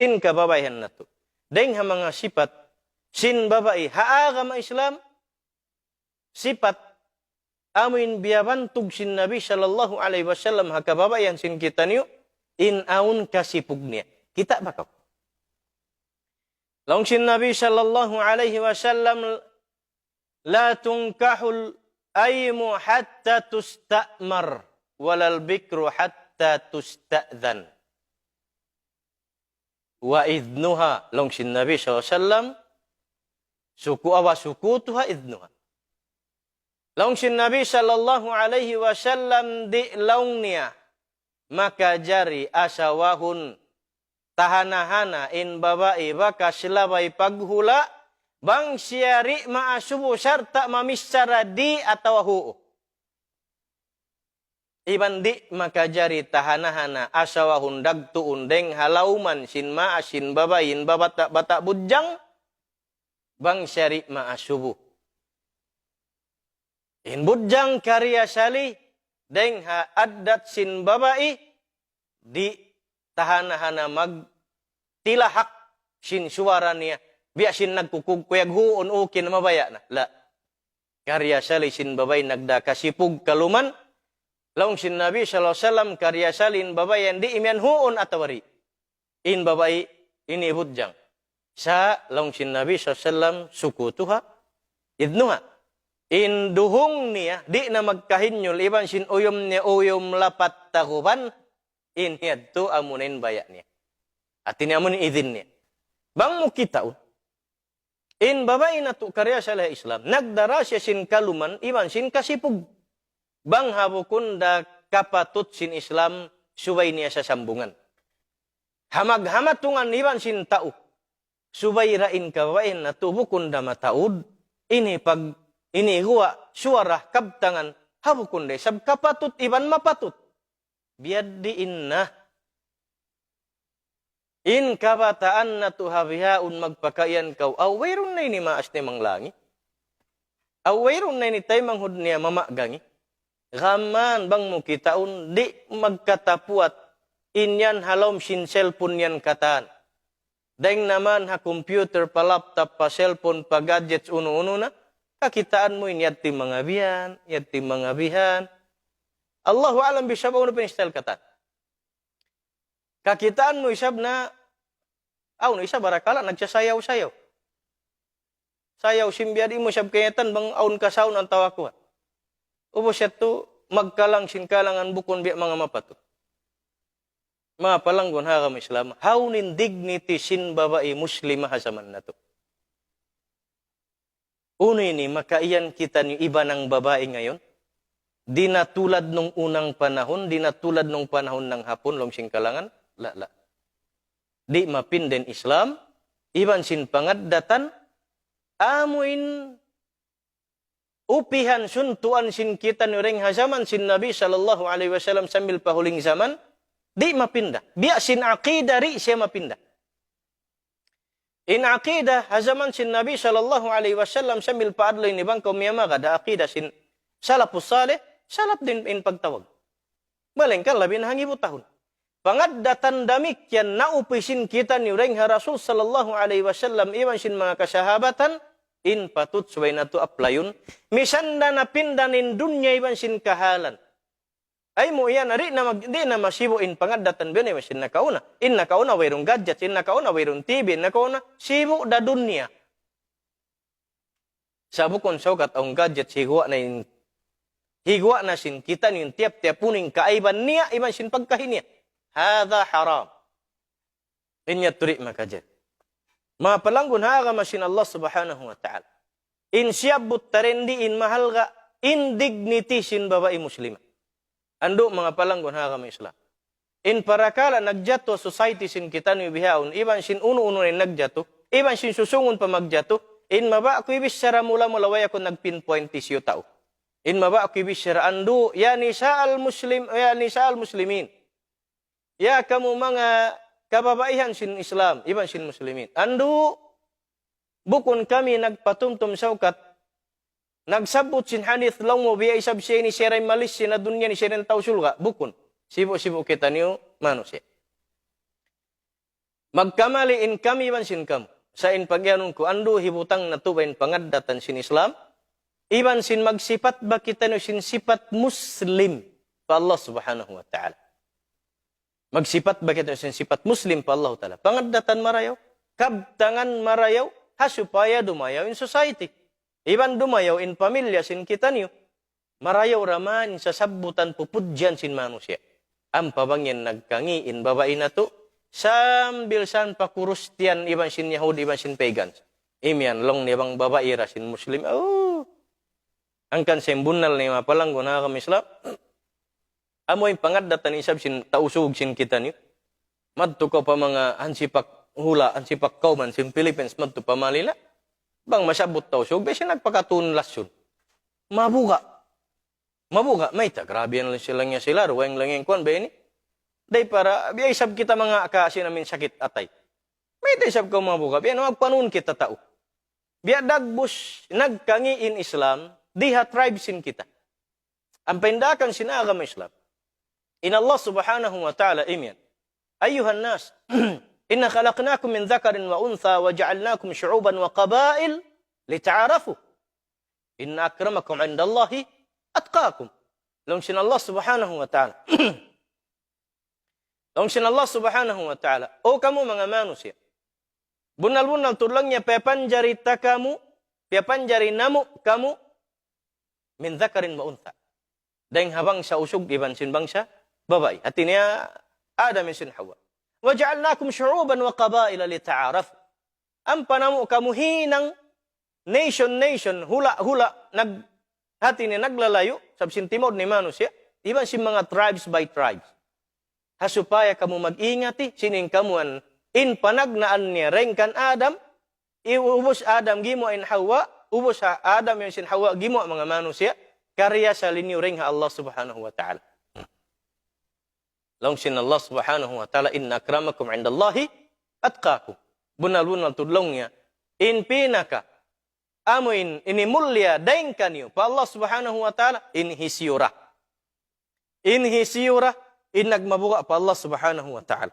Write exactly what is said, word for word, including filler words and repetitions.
sin kababaihan natu'. Dayng ha manga sipat sin babai ha agama Islam, sipat amuin biyabantug sin Nabi sallallahu alayhi wasallam ha kababaihan sin kitaniyu, in awn kasipug niya. Kita' ba kaw? Laung sin Nabi sallallahu alayhi wasallam, لا تنكح الأيم حتى تستأمر ولا البكر حتى تستأذن. وإذنها, laung sin Nabi sallallahu alayhi wasallam, سكو-، وسكوتها إذنها. Laung sin Nabi sallallahu alayhi wasallam, di' laung niya makajari asawahun tahana-hana in babai bakas labay paghula', bang siya di' maasubu sarta' mamichara di' atawa hu'u. Iban di' makajari tahana-hana asawahun dagtuun dayng ha lawman sin maas sin babai in babata'-bata' budjang, bang siya di' maasubu. In budjang kariyasali dayng ha addat sin babai, di' tahana-hana magtilahak sin suwara niya. Biya' sin nagkukugkuyag, huun, ukin, mabaya' na. La. Kariyasali sin babai nagdā kasipug kaluman. Laung sin Nabi sallallahu alayhi wasallam, kariyasali in babai yan di' imiyan huun atawa di'. In babai ini budjang. Sa' laung sin Nabi sallallahu alayhi wasallam, سكوتها إذنها. In duhung niya, di' na magkahinyul, iban sin uyum niya, uyum lapat taguban, in yadtu amuna in baya' niya. Hāti niya amuna in idin niya. Bang mu kitaun, in babai natu' kariyasali ha Islam, nagdarā siya sin kaluman, iban sin kasipug. Bang ha bukun da kapatut sin Islam, subay niya sasambungan. Ha maghamatungan iban sin tau. Subay da in kababaihan natu' bukun da mataud. Ini pag, ini guwa', suwara, kabtangan, ha bukun da isab kapatut iban mapatut. Biyadiin na. In kabataan natu' ha bihaun magpakaiyan kaw, aw, wayruun na ini maas ni manglangi. Aw, wayruun na ini taymanghud niya mamagangi. Gaman bang mu kitaun, di' magkatapuat in yan ha lawm sin cellphone yan katan. Dayng naman ha computer, pa laptop, pa cellphone, pa gadgets, unu-unu na, kakitaan mu in yadtu in manga bihan, yadtu in manga bihan. Allahu a'lam bishawab, unu pa in style katan. Kakitaan mu isab na, awn isab barakala' nagsasayaw-sayaw. Sayaw sin biya' di' mu isab kaingatan bang awn kasaun atawa kuwan. Ubus yadtu magkalang sin kalangan bukun biya' manga mapatut. Manga palanggun ha agama Islam, hawnu in dignity sin babai Muslima ha jaman natu'? Unu ini, makaiyan kitaniyu iban in babai ngayon? Di' na tulad nung unang panahun, di' na tulad nung panahun nang hapun, laung sin kalangan? La, la. Di' mapinda in Islam, iban sin pangaddatan, amu in upihan suntuan sin kitaniyu dayng ha jaman sin Nabi sallallahu alayhi wasallam sambil pa huling jaman, di' mapinda. Biya' sin aqida, di' siya mapinda. In aqida, ha jaman sin Nabi sallallahu alayhi wasallam sambil pa adlaw ini bang kaw miyamagad ha aqida sin salafus salih, salaf da in pagtawag. Malayngkan labi na hangibu tahun. Pangaddatan damikkiyan naupi sin kitaniyu dayng ha Rasul sallallahu alayhi wasallam iban sin manga kasahabatan, in patut subay natu' applyun. Misan da napinda in dunya iban sin kahalan. Ay mu iyan, di' na mag-, di' na masibu' in pangaddatan biya' na iban sin nakauna. In nakauna wayruun gadget, in nakauna wayruun T V, in nakauna sibu' da dunya. Sa' bukun saukat awn gadget, higuwa' na in, higuwa' na sin kitaniyu in tiyap-tiyap unu in kaaiban niya, iban sin pagkahi niya. Hadha haram. In yadtu di' makajari. Manga palanggun ha agama sin Allah Subhanahu wa Ta'ala. In siyabbut ta dayn di in mahalga' in dignity sin babai Muslima. Andu' manga palanggun ha agama Islam. In parakala' nagjatu society sin kitaniyu bihaun, iban sin unu-unu na in nagjatu, iban sin susūngun pa magjatu, in mabaya' ku ibichara mula-mula way aku nag-pinpoint issue tau. In mabaya' ku ibichara andu', ya nisa al-muslim, ya nisa al-muslimin. Ya kamu manga kababaihan sin Islam, iban sin muslimin. Andu', bukun kami nagpatumtum saukat, nagsabbut sin hadith laung mu biya' isab siya ini siya da in malis sin dunya ini siya da in tau surga'. Bukun. Sibu'-sibu' kitaniyu manusiya'. Magkamali in kami iban sin kamu. Sa' in pagiyanun ku, andu' hibutang natu' ba in pangaddatan sin Islam, iban sin magsipat ba kitaniyu sin sipat Muslim pa Allah Subhanahu wa Ta'ala. Magsipat ba kitaniyu sin sipat Muslim pa Allah Ta'ala. Pangaddatan marayaw, kabtangan marayaw, ha supaya dumayaw in society. Iban dumayaw in pamilya sin kitaniyu. Marayaw ra man in sasabbutan pupudjian sin manusiya'. Ampa bang yan nagkangi' in babai natu', sambil san pa Kurustiyan iban sin Yahudi iban sin pagans. Imiyan laung niya bang babai ra sin Muslim. Oh. Hangkan sin bunnal niya mapalanggu' na kami Islam. Amu in pangaddatan isab sin Tausug sin kitaniyu. Madtu kaw pa manga hansipak hula', hansipak kawman sin Philippines, madtu pa Manila. Bang masabbut Tausug, biya' sin nagpakatun lasun. Mabuga'. Mabuga', mayta', grabe yan sila niya sila, ruweng-lengeng kuwan, ba ini? Day para, biya' isab kita manga kasi namin sakit atay. Mayta' isab kaw mabuga', biya' na magpanun kita tau. Biya' dagbus, nagkangi' in Islam, di ha tribe sin kita. Ampa in daakan sin agama Islam. In Allah Subhanahu wa Ta'ala imiyan. أيها الناس إنا خلقناكم من ذكر وأنثى وجعلناكم شعوبا وقبائل لتعارفوا إن أكرمكم عند الله أتقاكم. Laung sin Allah Subhanahu wa Ta'ala. Laung sin Allah Subhanahu wa Ta'ala, "O kamu manga manusiya', bunnal-bunnal tuud laung niya piyapanjari ta kamu, piyapanjari namu' kamu, من ذكر وأنثى. Dayng ha bangsa usug iban sin bangsa babai." Hati niya Adam iban sin Hawa. وجعلناكم شعوبا وقبائل لتعارفوا. Ampa namu' kamu hinang nation, nation, hula', hula', nag-, hati niya naglalayu', sabab sin timawd in manusiya', iban sin manga tribes by tribes. Ha supaya kamu mag-ingati, sin in kamu an, in panagnaan niya, dayng kan Adam, i-, ubus Adam gimuwa' in Hawa, ubus ha Adam iban sin Hawa gimuwa' manga manusiya', kariasali niyu dayng ha Allah Subhanahu wa Ta'ala. Laung sin Allah Subhanahu wa Ta'ala, إن أكرمكم عند الله أتقاكم. Bunnal-bunnal tuud laung niya, in pinaka, amu in, ini mulliya dayng kaniyu pa Allah Subhanahu wa Ta'ala, in hisiyu ra. In hisiyu ra, in nagmabuga' pa Allah Subhanahu wa Ta'ala.